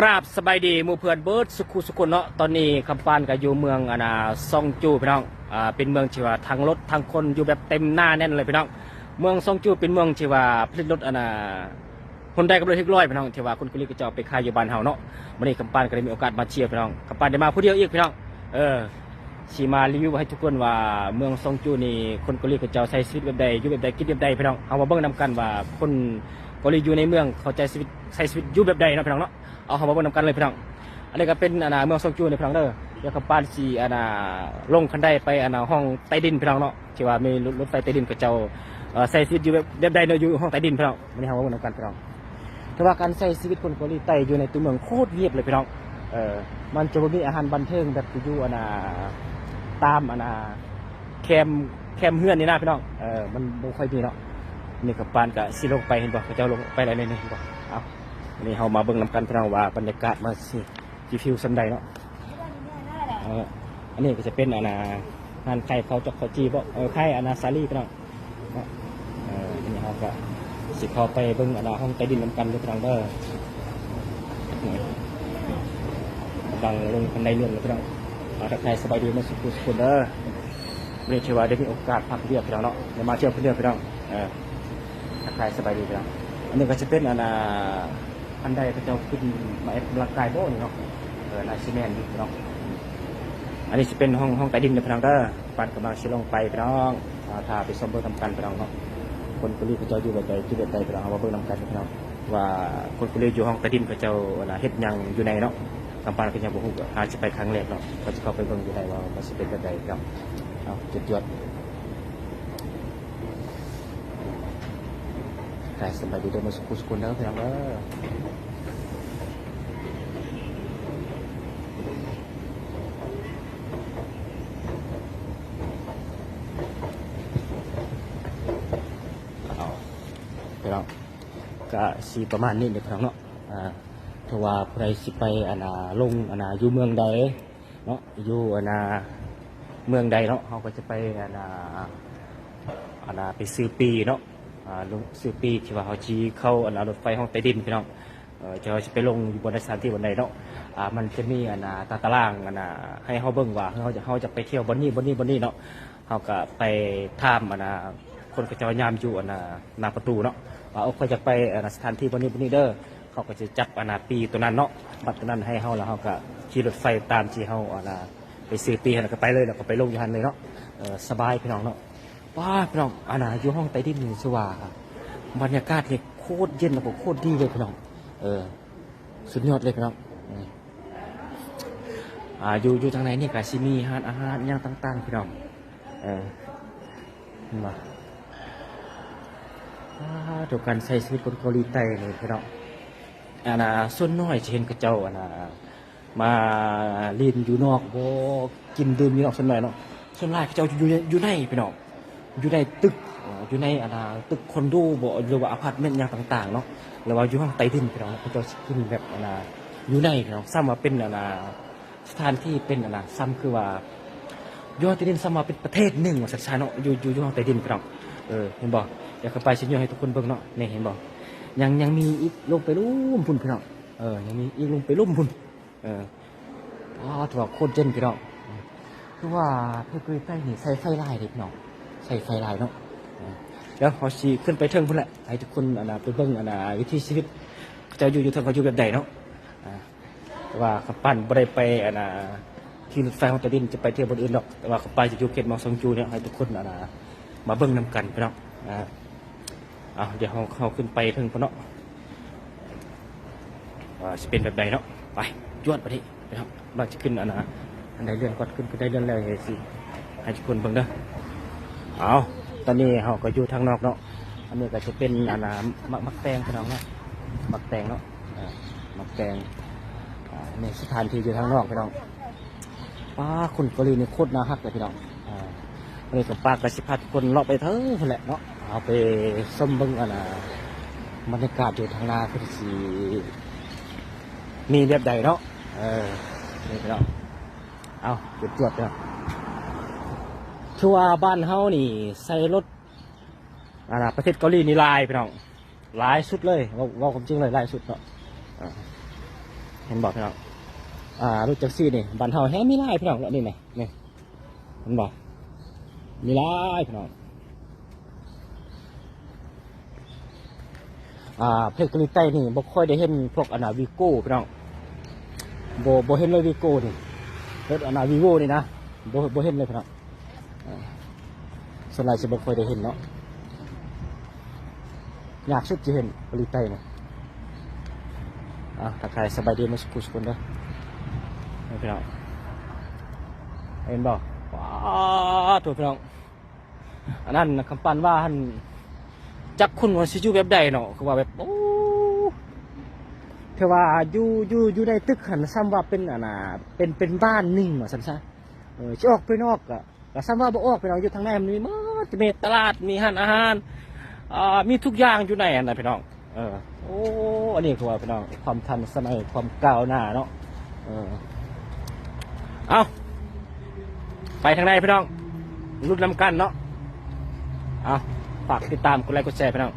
ກາບສະບາຍດີໝູ່ເພື່ອນເບິດສຸຂູສຸຄົນເນາະ. ຕອນນີ້ຄຳປານກໍຢູ່ເມືອງ ອັນນ່າ ຊອງຈູ ພີ່ນ້ອງ. ອ່າ ເປັນເມືອງທີ່ວ່າທັງລົດທັງຄົນຢູ່ແບບເຕັມໜາແໜ້ນເລີຍ ພີ່ນ້ອງ. ເມືອງຊອງຈູເປັນເມືອງທີ່ວ່າຜະລິດລົດ ອັນນ່າ ຮຸນໄດກັບລົດເຮັກຮ້ອຍ ພີ່ນ້ອງ ທີ່ວ່າຄົນເກົາຫຼີເຂົາເຈົ້າເອົາໄປຂາຍຢູ່ບ້ານເຮົາເນາະ. ມື້ນີ້ຄຳປານກໍໄດ້ມີໂອກາດມາທ່ຽວ ພີ່ນ້ອງ. ຄຳປານໄດ້ມາຜູ້ດຽວອີກ ພີ່ນ້ອງ. ເອີ ຊິມາຣີວິວໃຫ້ທຸກຄົນວ່າເມືອງຊອງຈູນີ້ ຄົນເກົາຫຼີເຂົາເຈົ້າໃຊ້ຊີວິດແບບໃດ ຢູ່ແບບໃດ ກິນແບບໃດ ພີ່ນ້ອງ. ເຮົາມາເບິ່ງນຳກັນວ່າຄົນເກົາຫຼີຢູ່ໃນເມືອງເຂົາໃຊ້ຊີວິດ ໃຊ້ຊີວິດຢູ່ແບບໃດເນາະ ພີ່ນ້ອງເນາະ. ເອົາ ເຮົາມາເບິ່ງນຳກັນເລີຍ ພີ່ນ້ອງ. ອັນນີ້ກໍເປັນ ອັນນ່າ ເມືອງຊອງຈູນີ້ ພີ່ນ້ອງເດີ. ດຽວຄຳປານຊິ ອັນນ່າ ລົງຄັນໄດໄປ ອັນນ່າ ຮ່ອງໃຕ້ດິນ ພີ່ນ້ອງເນາະ ທີ່ວ່າມີລົດ ລົດໄຟໃຕ້ດິນເຂົາເຈົ້າ ເອີ ໃຊ້ຊີວິດຢູ່ແບບ ແບບໃດເນາະ ຢູ່ຫ້ອງໃຕ້ດິນ ພີ່ນ້ອງ. ມື້ນີ້ເຮົາມາເບິ່ງນຳກັນ ພີ່ນ້ອງ. ແຕ່ວ່າການໃຊ້ຊີວິດຄົນເກົາຫຼີໃຕ້ຢູ່ໃນຕົວເມືອງໂຄດງຽບເລີຍ ພີ່ນ້ອງ. ເອີ ມັນຈະບໍ່ມີອາຫານບັນເທີງແບບທີ່ຢູ່ ອັນນ່າ ຕາມ ອັນນ່າ ແຄມ ແຄມເຮືອນນີ້ນະ ພີ່ນ້ອງ. ເອີ ມັນບໍ່ຄ່ອຍມີເນາະ. ນີ້ຄຳປານກໍຊິລົງໄປ ເຫັນບໍ່ ເຂົາເຈົ້າລົງໄປແລ້ວນີ້ ເຫັນບໍ່. ເອົາ ອັນນີ້ເຮົາມາເບິ່ງນຳກັນ ພີ່ນ້ອງ ວ່າບັນຍາກາດມັນຊິ ຊິຟິວສ່ຳໃດເນາະ. ເອີ ອັນນີ້ກໍຈະເປັນ ອັນນ່າ ຮ້ານຂາຍເຂົ້າຈອກເຂົ້າຈີ່ບໍ ເອີ ຂາຍ ອັນນ່າ ສາລີ ພີ່ນ້ອງເນາະ. ເອີ ອັນນີ້ເຮົາກໍຊິເຂົ້າໄປເບິ່ງ ອັນນ່າ ຫ້ອງໃຕ້ດິນນຳກັນເດີ ພີ່ນ້ອງເດີ. ກຳລັງລົງຄັນໄດເລື່ອນເລີຍ ພີ່ນ້ອງ. ເອົາ ທັກທາຍສະບາຍດີໝົດສຸຂູສຸຄົນເດີ. ມື້ນີ້ຖືວ່າໄດ້ມີໂອກາດພັກວຽກ ພີ່ນ້ອງເນາະ ໄດ້ມາທ່ຽວຄົນດຽວ ພີ່ນ້ອງ. ເອີ ທັກທາຍສະບາຍດີ ພີ່ນ້ອງ. ອັນນີ້ກໍຈະເປັນ ອັນນ່າ ອັນໃດເຂົາເຈົ້າຂຶ້ນມາອອກກຳລັງກາຍບໍ່ນີ້ເນາະ. ເອີ ໜ້າຊິແມ່ນຢູ່ເນາະ. ອັນນີ້ຊິເປັນຫ້ອງ ຫ້ອງໃຕ້ດິນເດີ ພີ່ນ້ອງເດີ. ປານກຳລັງຊິລົງໄປ ພີ່ນ້ອງ. ເອົາ ຖ້າໄປຊົມເບິ່ງນຳກັນ ພີ່ນ້ອງເນາະ. ຄົນເກົາຫຼີເຂົາເຈົ້າຢູ່ແບບໃດ ກິນແບບໃດ ພີ່ນ້ອງ. ເຮົາມາເບິ່ງນຳກັນ ພີ່ນ້ອງ ວ່າຄົນເກົາຫຼີຢູ່ຫ້ອງໃຕ້ດິນເຂົາເຈົ້າ ອັນນ່າ ເຮັດຫຍັງຢູ່ໃນເນາະ. ຄຳປານກໍຍັງບໍ່ຮູ້ ຫາຊິໄປຄັ້ງແລກເນາະ ກໍຊິເຂົ້າໄປເບິ່ງຢູ່ໃນວ່າມັນຊິເປັນແບບໃດ ພີ່ນ້ອງ. ເອົາ ຈວດໆ. ກາຍສະບາຍດີເດີ ໝົດສຸຂູສຸຄົນເດີ ພີ່ນ້ອງເດີ. ເອົາ ພີ່ນ້ອງ ກະຊິປະມານນີ້ເດີ ພີ່ນ້ອງເນາະ. ອ່າ ຖ້າວ່າຜູ້ໃດຊິໄປ ອັນນ່າ ລົງ ອັນນ່າ ຢູ່ເມືອງໃດ ເນາະ ຢູ່ ອັນນ່າ ເມືອງໃດເນາະ ເຮົາກໍຈະໄປ ອັນນ່າ ອັນນ່າ ໄປຊື້ປີ້ເນາະ. ອ່າ ລົງຊື້ປີ້ທີ່ວ່າເຮົາຊິເຂົ້າ ອັນນ່າ ລົດໄຟຫ້ອງໃຕ້ດິນ ພີ່ນ້ອງ. ເອີ ທີ່ເຮົາຊິໄປລົງຢູ່ບ່ອນໃດ ສະຖານທີ່ບ່ອນໃດເນາະ. ອ່າ ມັນຈະມີ ອັນນ່າ ຕາຕະລາງ ອັນນ່າ ໃຫ້ເຮົາເບິ່ງວ່າເຮົາ ເຮົາຈະໄປທ່ຽວບ່ອນນີ້ ບ່ອນນີ້ ບ່ອນນີ້ເນາະ. ເຮົາກໍໄປຖາມ ອັນນ່າ ຄົນເຂົາເຈົ້າຍາມຢູ່ ອັນນ່າ ໜ້າປະຕູເນາະ ວ່າ ໂອ້ ຂ້ອຍຢາກໄປ ອັນນ່າ ສະຖານທີ່ບ່ອນນີ້ ບ່ອນນີ້ເດີ. ເຂົາກໍຈະຈັບ ອັນນ່າ ປີ້ຕົວນັ້ນເນາະ ບັດຕົວນັ້ນໃຫ້ເຮົາ ແລ້ວເຮົາກໍຂີ່ລົດໄຟຕາມທີ່ເຮົາ ອັນນ່າ ໄປຊື້ປີ້ຫັ້ນ ແລ້ວກໍໄປເລີຍ ແລ້ວກໍໄປລົງຢູ່ຫັ້ນເລີຍເນາະ. ເອີ ສະບາຍ ພີ່ນ້ອງເນາະ. ປ້າ ພີ່ນ້ອງ ອັນນ່າ ຢູ່ຫ້ອງໃຕ້ດິນນີ້ ຊື່ວ່າບັນຍາກາດນີ້ໂຄດເຢັນ ແລ້ວກໍໂຄດດີເລີຍ ພີ່ນ້ອງ. ເອີ ສຸດຍອດເລີຍ ພີ່ນ້ອງ. ອ່າ ຢູ່ ຢູ່ທາງໃນນີ້ກໍຊິມີຮ້ານອາຫານຫຍັງຕ່າງໆ ພີ່ນ້ອງ. ເອີ ເຫັນບໍ່ ອ່າ ໂຕການໃຊ້ຊີວິດຄົນເກົາຫຼີໃຕ້ນີ້ ພີ່ນ້ອງ. ອັນນ່າ ສ່ວນໜ້ອຍຈະເຫັນເຂົາເຈົ້າ ອັນນ່າ ມາຫຼິ້ນຢູ່ນອກບໍ ກິນດື່ມຢູ່ນອກ ສ່ວນໜ້ອຍເນາະ. ສ່ວນຫຼາຍເຂົາເຈົ້າຢູ່ ຢູ່ໃນ ພີ່ນ້ອງ ຢູ່ໃນຕຶກ ເອີ ຢູ່ໃນ ອັນນ່າ ຕຶກຄອນໂດບໍ ຫຼືວ່າອາພາດເມັນຫຍັງຕ່າງໆເນາະ ຫຼືວ່າຢູ່ຫ້ອງໃຕ້ດິນ ພີ່ນ້ອງ. ເຂົາເຈົ້າຊິກິນແບບ ອັນນ່າ ຢູ່ໃນ ພີ່ນ້ອງ. ສ່ຳວ່າເປັນ ອັນນ່າ ສະຖານທີ່ເປັນ ອັນນ່າ ສ່ຳຄືວ່າຢູ່ໃຕ້ດິນ ສ່ຳວ່າເປັນປະເທດໜຶ່ງວ່າຊັ້ນຊະເນາະ ຢູ່ ຢູ່ ຢູ່ໃຕ້ດິນ ພີ່ນ້ອງ. ເອີ ເຫັນບໍ່ ດຽວຂ້າໄປຊິຍົກໃຫ້ທຸກຄົນເບິ່ງເນາະ. ນີ້ເຫັນບໍ່ ຍັງ ຍັງມີອີກລົງໄປລຸ່ມພຸ້ນ ພີ່ນ້ອງ. ເອີ ຍັງມີອີກລົງໄປລຸ່ມພຸ້ນ. ເອີ ວ້າວ ຖືວ່າໂຄດເຢັນ ພີ່ນ້ອງ. ຄືວ່າເມືອງເກົາຫຼີໃຕ້ນີ້ໃຊ້ໄຟຫຼາຍເດ້ ພີ່ນ້ອງ ໃຊ້ໄຟຫຼາຍເນາະ. ເອີ ດຽວເຮົາຊິຂຶ້ນໄປເທິງພຸ້ນແຫຼະ ໃຫ້ທຸກຄົນ ອັນນ່າ ໄປເບິ່ງ ອັນນ່າ ວິຖີຊີວິດເຂົາເຈົ້າຢູ່ ຢູ່ເທິງເຂົາຢູ່ແບບໃດເນາະ. ອ່າ ແຕ່ວ່າຄຳປານບໍ່ໄດ້ໄປ ອັນນ່າ ຂີ່ລົດໄຟຫ້ອງໃຕ້ດິນຈະໄປທ່ຽວບ່ອນອື່ນດອກ ແຕ່ວ່າຄຳປານຈະຢູ່ເຂດເມືອງຊອງຈູນີ້ ໃຫ້ທຸກຄົນ ອັນນ່າ ມາເບິ່ງນຳກັນ ພີ່ນ້ອງ. ອ່າ ເອົາ ດຽວເຮົາ ເຮົາຂຶ້ນໄປເທິງພຸ້ນເນາະ ວ່າຊິເປັນແບບໃດເນາະ. ໄປ ຈວດບາດນີ້ ພີ່ນ້ອງ. ວ່າຊິຂຶ້ນ ອັນນ່າ ອັນໃດເລື່ອນກ່ອນ ຂຶ້ນ ຂຶ້ນໄດເລື່ອນແລ້ວຊິໃຫ້ທຸກຄົນເບິ່ງເດີ. ເອົາ ຕອນນີ້ເຮົາກໍຢູ່ທາງນອກເນາະ. ອັນນີ້ກໍຈະເປັນ ອັນນ່າ ໝາກ ໝາກແຕງ ພີ່ນ້ອງເນາະ ໝາກແຕງເນາະ. ເອີ ໝາກແຕງ ອ່າ ໃນສະຖານທີ່ຢູ່ທາງນອກ ພີ່ນ້ອງ. ປ້າ ຄົນເກົາຫຼີນີ້ໂຄດໜ້າຮັກເລີຍ ພີ່ນ້ອງ. ອ່າ ວັນນີ້ກໍປ້າກໍຊິພາທຸກຄົນເລາະໄປເທິງພຸ້ນແຫຼະເນາະ ເຮົາໄປຊົມເບິ່ງ ອັນນ່າ ບັນຍາກາດຢູ່ທາງໜ້າເພິ່ນຊິມີແບບໃດເນາະ. ເອີ ນີ້ພີ່ນ້ອງ ເອົາ ຈວດໆ ເນາະ. ຄືວ່າບ້ານເຮົານີ້ໃຊ້ລົດ ອັນນ່າ ປະເທດເກົາຫຼີນີ້ຫຼາຍ ພີ່ນ້ອງ ຫຼາຍສຸດເລີຍ ເວົ້າ ເວົ້າຄວາມຈິງເລີຍ ຫຼາຍສຸດເນາະ. ອ່າ ເຫັນບໍ່ພີ່ນ້ອງ? ອ່າ ລົດຈັກຊີ້ນີ້ ບ້ານເຮົາແຮງມີຫຼາຍພີ່ນ້ອງ ເນາະ ນີ້ນະ ນີ້ ເຫັນບໍ່? ມີຫຼາຍພີ່ນ້ອງ. ອ່າ ປະເທດເກົາຫຼີໃຕ້ນີ້ບໍ່ຄ່ອຍໄດ້ເຫັນພວກອັນນ່າ ວີໂກ້ພີ່ນ້ອງ ບໍ່ ບໍ່ເຫັນເລີຍ ວີໂກ້ນີ້ ລົດອັນນ່າ ວີໂວ້ນີ້ນະ ບໍ່ ບໍ່ເຫັນເລີຍພີ່ນ້ອງ. ເອີ ສ່ວນຫຼາຍຊິບໍ່ຄ່ອຍໄດ້ເຫັນເນາະ ຍາກສຸດຊິເຫັນເກົາຫຼີໃຕ້ນີ້. ເອົາ ທັກທາຍສະບາຍດີໝົດສູ່ຜູ້ສູ່ຄົນເດີ ນີ້ພີ່ນ້ອງ ເຫັນບໍ່? ວ້າ ໂທ້ພີ່ນ້ອງ ອັນນັ້ນນະ ຄຳປັນວ່າຫັ້ນ ຈັກຄົນວ່າຊິຢູ່ແບບໃດເນາະ ຄືວ່າແບບ ໂອ້ ແຕ່ວ່າຢູ່ ຢູ່ ຢູ່ໃນຕຶກຫັ້ນ ສ່ຳວ່າເປັນອັນນ່າ ເປັນ ເປັນບ້ານໜຶ່ງວ່າຊັ້ນຊະ. ເອີ ຊິອອກໄປນອກກະ ກະສ່ຳວ່າບໍ່ອອກພີ່ນ້ອງ ຢູ່ທາງໃນມັນມີໝົດ ມີຕະຫຼາດ ມີຮ້ານອາຫານ ອ່າ ມີທຸກຢ່າງຢູ່ໃນຫັ້ນນະພີ່ນ້ອງ. ເອີ ໂອ້ ອັນນີ້ຄືວ່າພີ່ນ້ອງ ຄວາມທັນສະໄໝ ຄວາມກ້າວໜ້າເນາະ. ເອີ ເອົາ ໄປທາງໃດພີ່ນ້ອງ ລຸ້ນນຳກັນເນາະ. ເອົາ ຝາກຕິດຕາມ ກົດໄລກ໌ ກົດແຊ ພີ່ນ້ອງ.